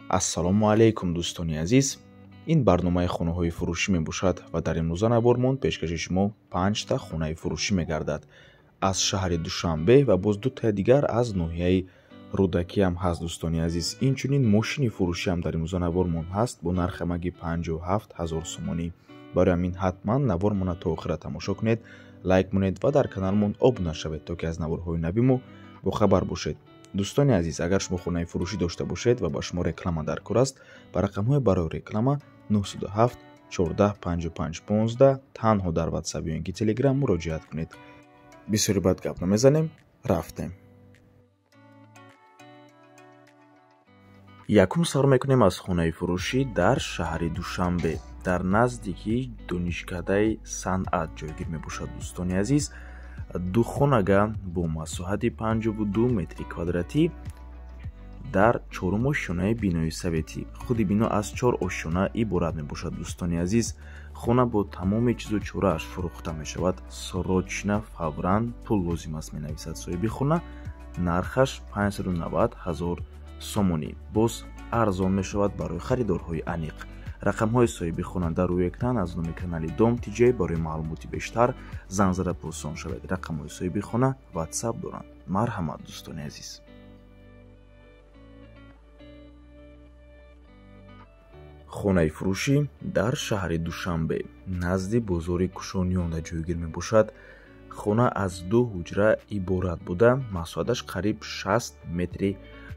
Ассалому алайкум, дӯстони азиз. Ин барномаи хонаҳои фурӯшӣ мебошад ва дар имрӯза навормон пешкаши шумо 5та хонаи фурӯшӣ мегардад аз шаҳри Душанбе ва боз дутаи дигар аз ноҳияи Рӯдакиам ҳаст, дӯстони азиз. Инчунин мошини фурӯшиам дар имрӯза навормон ҳаст бо нархи ҳамагӣ 57 ҳазор сомонӣ. Барои ҳамин ҳатман навормона то охира тамошо кунед, лайк монед ва дар каналмон обуна шавед, то ки аз наворҳои нави мо бохабар бошед. Дӯстони азиз, агар шумо хонаи фурӯшӣ дошта бошед ва ба шумо реклама дар кор аст, ба рақамҳои барои реклама 907 14 55 15 танҳо дар WhatsApp ё ин ки Telegram муроҷиат кунед. Бисёри бад гап намезанем, рафтем. Якум сар мекунем аз хонаи фурӯшӣ дар шаҳри Душанбе. Дар наздикии донишкадаи санъат ҷойгир мебошад, дӯстони азиз. Духонага бо масоҳати 52 метри квадратӣ дар чорум ошёнаи бинои советӣ. Худи бино аз 4 ошёна иборат мебошад, дӯстони азиз. Хона бо тамоми чизу чорааш фурӯхта мешавад. Срочно, фавран пул лозим аст, менависад соҳиби хона. Нархаш 590 ҳазор сомонӣ. Боз арзон мешавад барои харидорҳои аниқ. Рақамҳои соҳиби хона дар рӯи экран аз номи канали Дом ТЖ. Барои маълумоти бештар занг зада пурсон шавед. Рақамҳои соҳиби хона WhatsApp доранд. Марҳамат, дӯстони азиз. Хонаи фурӯшӣ дар шаҳри Душанбе назди бозори Кушониёнда ҷойгир мебошад. Хона аз 2 ҳуҷра иборат буда, масоҳаташ қариб 60 метри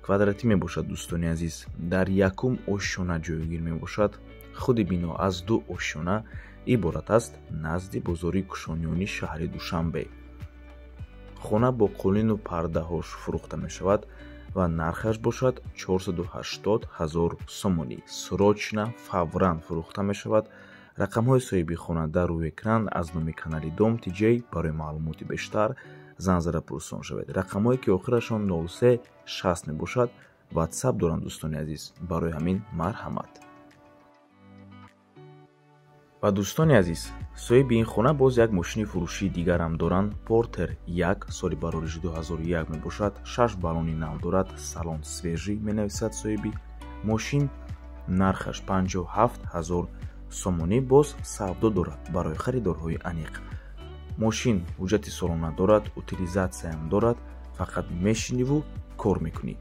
квадратӣ мебошад, дӯстони азиз. Дар якум ошёна ҷойгир мебошад. Худи бино аз 2 ошёна иборат аст, назди бозори Кушониёни шаҳри Душанбе. Хона бо қолину пардаҳош фурӯхта мешавад ва нархаш бошад 480 ҳазор сомонӣ. Срочно, фавран фурӯхта мешавад. Рақамҳои соҳиби хона дар рӯи экран аз номи канали Дом ТЖ. Барои маълумоти бештар занг зада пурсон шавед. Рақамҳое ки охирашон 03 60 мебошад, WhatsApp доранд, дӯстони азиз. Барои ҳамин марҳамат. Ва дӯстони азиз, соҳиби ин хона боз як мошини фурӯшии дигарам доранд. Портер 1 соли барориши 2001 мебошад. 6 баллони нав дорад. Салон свежий, менависад соҳиби мошин. Нархаш 57 ҳазор сомонӣ. Боз савдо дорад барои харидорҳои аниқ. Мошин ҳуҷҷати солона дорад, утилизатсияам дорад, фақат мешиниву кор мекунӣ.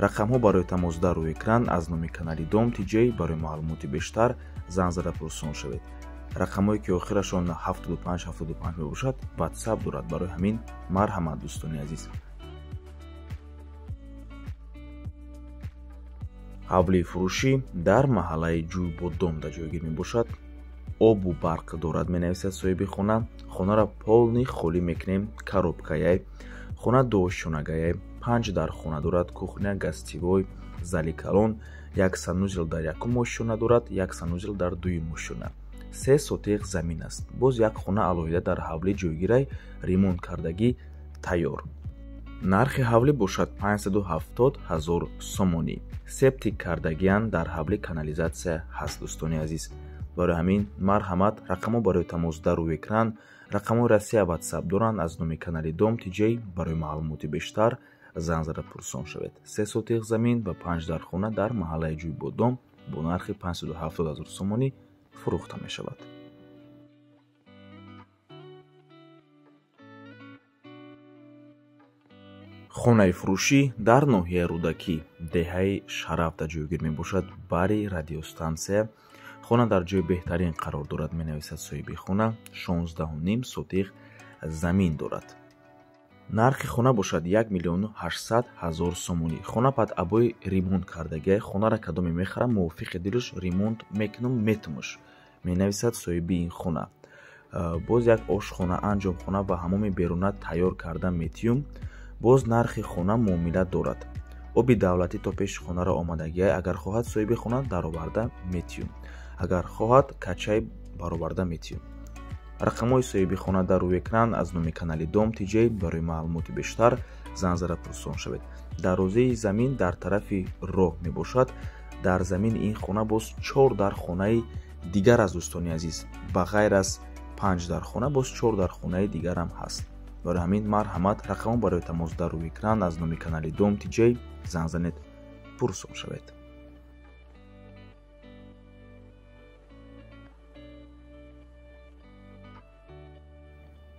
Рақамҳо барои тамос дар рӯи экран аз номи канали Дом ТЖ. Барои маълумоти бештар занг зада пурсон шавед. Рақамҳое ки охирашон 75 75 мебошад, WhatsApp дорад. Барои ҳамин марҳамат, дӯстони азиз. Ҳавлии фурӯшӣ дар маҳаллаи Ҷӯйбодомда ҷойгир мебошад. Обу барқ дорад, менависад соҳиби хона. Хонаро полный холӣ мекунем, коробкаяй. Хона дуошёнагаяй, 5 дар хона дорад, кухня, гостевой, зали калон, як санузел дар якум ошёна дорад, як санузел дар дуюм ошёна. 3 сотиқ замин аст. Боз як хона алоҳида дар ҳавлӣ ҷойгирай, ремонт кардагӣ тайёр. Нархи ҳавлӣ бошад 570 ҳазор сомонӣ. Септик кардагиан, дар ҳавлӣ канализатсия ҳаст, дӯстони азиз. Барои ҳамин марҳамат. Рақамҳо барои тамос дар рӯи экран, рақамҳои Россия WhatsApp доранд аз номи канали Дом ТЖ. Барои маълумоти бештар занг зада пурсон шавед. 3 сотиқ замин ва 5 дар хона дар маҳаллаи Ҷӯйбодом бо нархи 570 ҳазор сомонӣ фурӯхта мешавад. Хонаи фурӯшӣ дар ноҳияи Рӯдакӣ, деҳаи Шарафда ҷойгир мебошад, бари радиостансия. Хона дар ҷои беҳтарин қарор дорад, менависад соҳиби хона. 16.5 сотиқ замин дорад. Нархи хона бошад 1 800 000 сомонӣ. Хона пад абои ремонт кардагиай. Хонара кадоме мехарам, мувофиқи дилаш ремонт мекунам, метумаш, менависад соҳиби ин хона. Боз як ошхона, анҷомхона ва ҳамоми беруна тайёр карда метиюм. Боз нархи хона муомила дорад. Оби давлатӣ то пеши хонаро омадагиай. Агар хоҳад соҳиби хона дароварда метиюм, агар хоҳад качай бароварда метиюм. Рақамҳои соҳиби хона дар рӯи экран аз номи канали Дом ТЖ. Барои маълумоти бештар занг зада пурсон шавед. Дарвозаи замин дар тарафи роҳ мебошад. Дар замини ин хона боз 4 дар хонаи дигар аз, дӯстони азиз. Ба ғайр аз 5 дар хона боз 4 дар хонаи дигарам ҳаст. Барои ҳамин марҳамат. Рақамҳо барои тамос дар рӯи экран аз номи канали Дом ТЖ. Занг занед, пурсон шавед.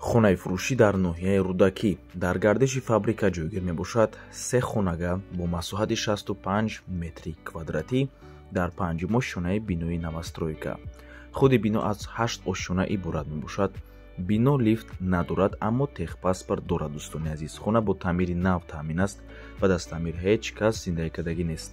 Хонаи фурӯшӣ дар ноҳияи Рӯдакӣ дар гардиши фабрика ҷойгир мебошад. Се хонага бо масоҳати 65 метри квадратӣ дар панҷум ошёнаи бинои новостройка. Худи бино аз ҳашт ошёна иборат мебошад. Бино лифт надорад, аммо техпаспорт дорад. Дӯстони азиз, хона бо таъмири нав таъмин аст. Баъд аз таъмир ҳеҷ кас зиндагӣ нест.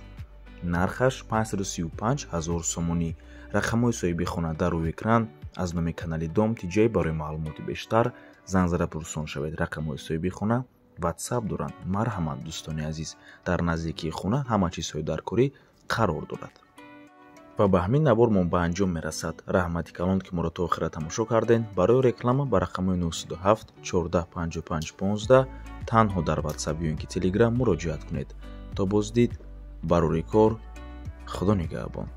Нархаш 535 ҳазор сомонӣ. Рақамҳои соҳиби хона дар рӯи экран. Аз номи канали Дом Тиҷай барои маълумоти бештар занг зада пурсон шавед. Рақамҳои соҳиби хона ватсап доранд. Марҳамат, дӯстони азиз, дар наздикии хона ҳама чизҳои даркорӣ қарор дорад. Ва ба ҳамин навор мо ба анҷом мерасад. Раҳмати калон, ки моро то охира тамошо кардем. Барои реклама ба рақамҳои 907 14 55 15 танҳо дар ватсап ё ин ки телеграм муроҷиат кунед. То боздид, барори кор, Худо нигаҳбон.